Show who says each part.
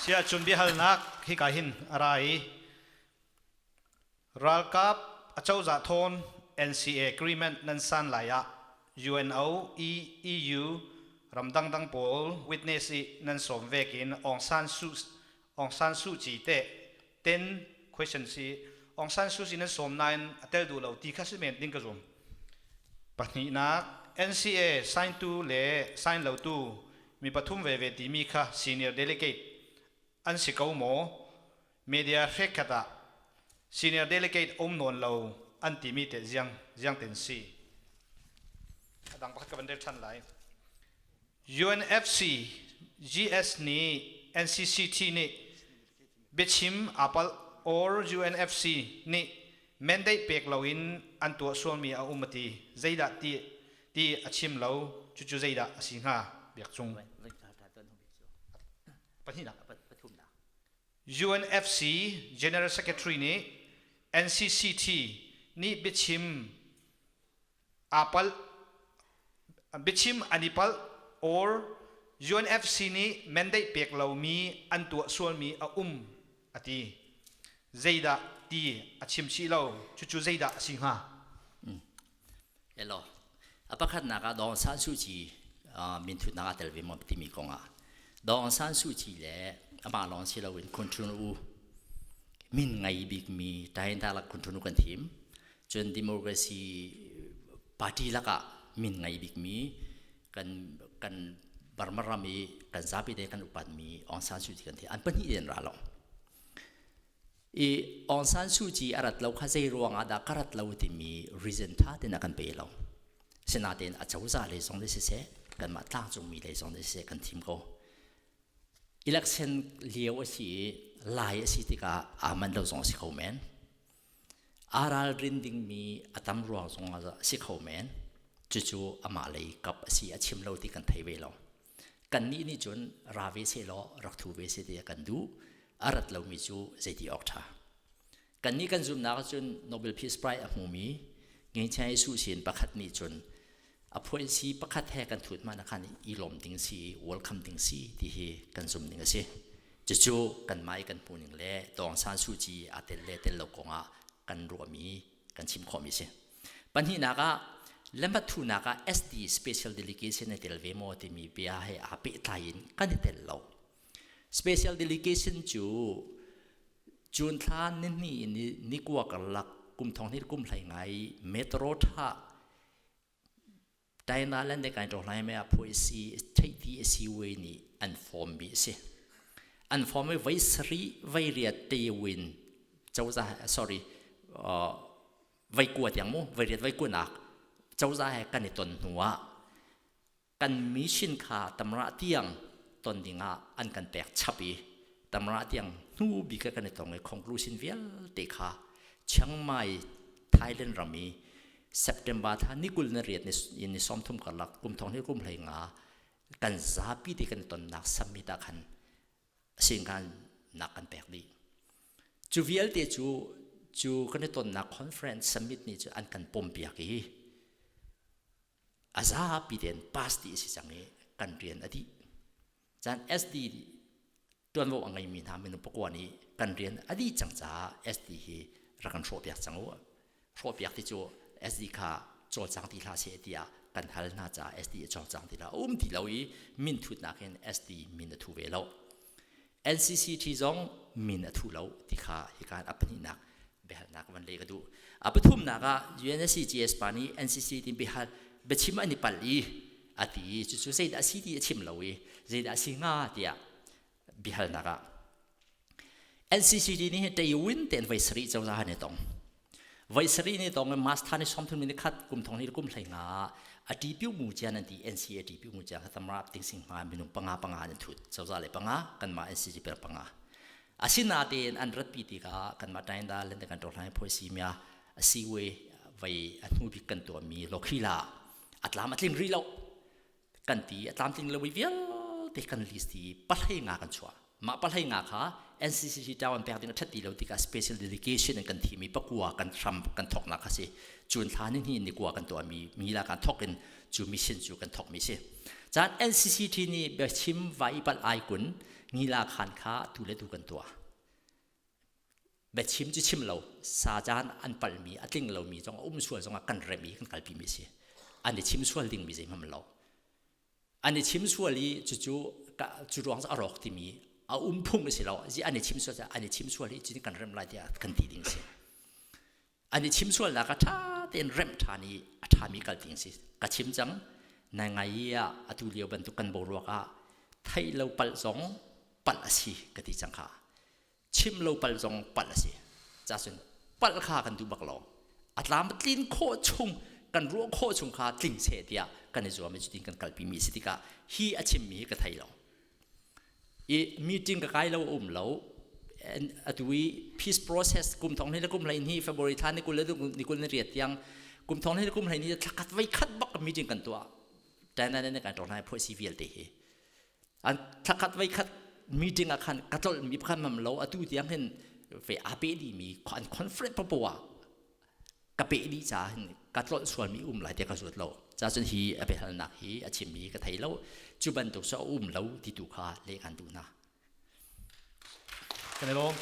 Speaker 1: Siahcun biahalnak hika hin a ra i ralkap acozah thawn NCA agreement nan san lai ah UNO, EU ramdang dang pawl witness i nan sawm vek in Aung San Suu Aung San Suu Kyi te ten question si Aung San Suu Kyi nan sawm nain a tel duh lo ti kha si men ding ka zum. Pahnihnak NCA sign tu le sign lo tu mi pathum veve timi kha senior delegate an si ko maw? Media hrekkhat ah senior delegate um nawn lo an timi te ziang ziang ten si. A dang pakhat ka van rel ṭhan lai. UNFC GS nih NCCT nih biachim aa palh or UNFC nih mandate pek loin an tuah sualmi a um a ti. Zeidah ti ti a chim lo. Cucu zeidah a si hnga? Biak Cung. Pahnihnak. UNFC General Secretary nih NCCT nih biachim aa palh biachim an i palh or UNFC nih mandate pek lomi an tuah sualmi a um a ti. Zeidah ti a chim chih lo. Cucu zeidah a si hnga?
Speaker 2: Elo. A pakhatnak ah Daw Aung San Suu Kyi minthutnak ah tel ve maw timi kong ah Daw Aung San Suu Kyi le amah lawng si loin Khun U min ngei bikmi Tayin lak Khun U kan thim. Cun democracy party lakah min ngei bikmi kan kan Burma ram i kan zapi te kan upatmi Aung San Suu Kyi kan thi an pahnih in ra lo. I Aung San Suu Kyi a rat lo kha zei ruang ah dah ka rat lo timi reason tha tein a kan pe lo. Sinain a cozah lei zong nih siseh kanmah tlangcungmi lei zong nih siseh kan thim ko. Election lio a si i lai a si tikah aa manh lo zong a si kho men. Aa ralrin dingmi a tam ruang zong ah a si kho men. Cucu amah lei kap a si a chim lo ti kan thei ve lo. Kannih nih cun ra ve sehlaw rak thu ve seh ti kan duh. A rat lomi cu zeiti awk ṭha. Kannih kan zumhnak ahcun Nobel Peace Prize a hmumi Ngeichia Jesuh sin pakhat nih cun a phuaisi pakhat he kan thut hmanh ah khan i lawm ding si welcome ding si ti hi kan zum ding a si. Cucu kanmah i kan hmuh ning le Tawng San Suu Kyi aa tel le tel lo kongah kan ruahmi kan chim khawhmi si. Pahnihnak ah lembat thunak ah SD Special Delegation i tel ve maw timi bia he aa pehtlai in kan i tel lo. Special Delegation cu June thla nihnih in nikua karlak kum thong hnih kum hlei ngai metro tha China le ne kai to hlai me a phoi si theiti a si we nih an form mi a si. An form i voi sari voi riat te win cozah sorry voi kua tiang mu voi riat voi kunak cozah he kan i ton hnu ah kan mission kha tamra tiang ton dingah an kan pek chap i tamra tiang hnu bik kan i tong i conclusion vialte kha Chiang Mai Thailand ram i September thla ni kul na riat ni ni som thum karlak kum thong ni kum hlei nga kan zapi te kan tonnak summit ah khan singkan nak kan pek dih cu vialte cu cu kan i tonnak conference summit ni cu an kan pom piak i a zapi tein pass ti a si cang i kan rian a dih caan SD tuanvo a ngeimi hna minung pakua nih kan rian a dih cang caah SD hi rak kan hrawhpiak cang u hrawhpiak ti cu SD kha cawlcang ti hlah seh tiah kan hal hna caah SD a cawlcang ti lo a um ti lo i min thutnak in SD min a thu ve lo NCCT zong min a thu lo ti kha hika a pahnihnak biahalnak van leh ka duh. A pathumnak ah UNSC GS pa nih NCC ti biahal biachim an i palh i a ti i cucu zeidah a si ti a chim lo i zeidah a si hnga tiah biahalnak ah NCCD nih hin Taiwin ten voi sarih cozah an i tong. Voi sarih ni tong i mas than i sawmthum ni khat kum thong ni kum hlei nga a ti piu mu chian an ti NCA ti piu mu chian khatamra ting sing hma minung panga panga an thut cozah le panga kanmah NCC per panga Asinain an ratpi tikah kanmah Tainda le kan ṭohlai phoi si mia a si we vei a hnu bik kan tuahmi lokhila a tlam a tling rih lo kan ti a tlamtling lo vialte kan list i pahlei nga kan chuah mah pahlei nga kha NCCC tawan pek ding a ṭhat ti lo tikah special delegation in kan thimi pakua kan hram kan thoknak kha si cun thla ni hnih ni kua kan tuahmi mi la kan thok in cu mission cu kan thokmi si caan NCCT nih biachim vai pal ai kun. Ngila khan kha tu le tu kan tuah. Biachim cu chim lo, sa caan an palmi, a tling lomi zong a um sual zongah kan rem i kan kalpi mi si. An i chim sual dingmi zeihmanh lo. An i chim sual i cucu cu ruang a rawk timi a um phung a si lo. Zi an i chim sual an i chim sual i cutin kan rem lai tiah kan ti ding si. An i chim sualnak a ṭha tein remh ṭhan i a ṭhami kal ding si. Ka chim cang, nai ngai i ah atu lio bantuk kan boruak ah theih lo palh zong palh a si ka ti cang kha. Chim lo palh zong palh a si. Cacun palh kha kan duh bak lo. A tlam tlin khawh chung kan ruah khawh chung kha tling seh tiah kan i zuam i cutin kan kalpi mi si tikah hi a chimmi hi ka thei lo. I meeting ka kai lo um lo. Atu i peace process kum thong le kum hlei ni February thla ni kul le ni kul ni riat tiang kum thong le kum hlei ni thlakhat voi khat bak meeting kan tuah. Tan nan kan tong lai phoi si vialte hi. An thlakhat voi khat meeting ah khan ka tlolh mi pakhat mam lo atu tiang hin ve a pe di mi an conference papoa ka pe dih caah hin ka tlolh sualmi um lai tiah ka zuat lo. Ca cun hi a biahalnak hi a chimmi ka thei lo. Cu bantuk cu a um lo ti tu kha leh kan duh hna.
Speaker 1: Kan i lawm.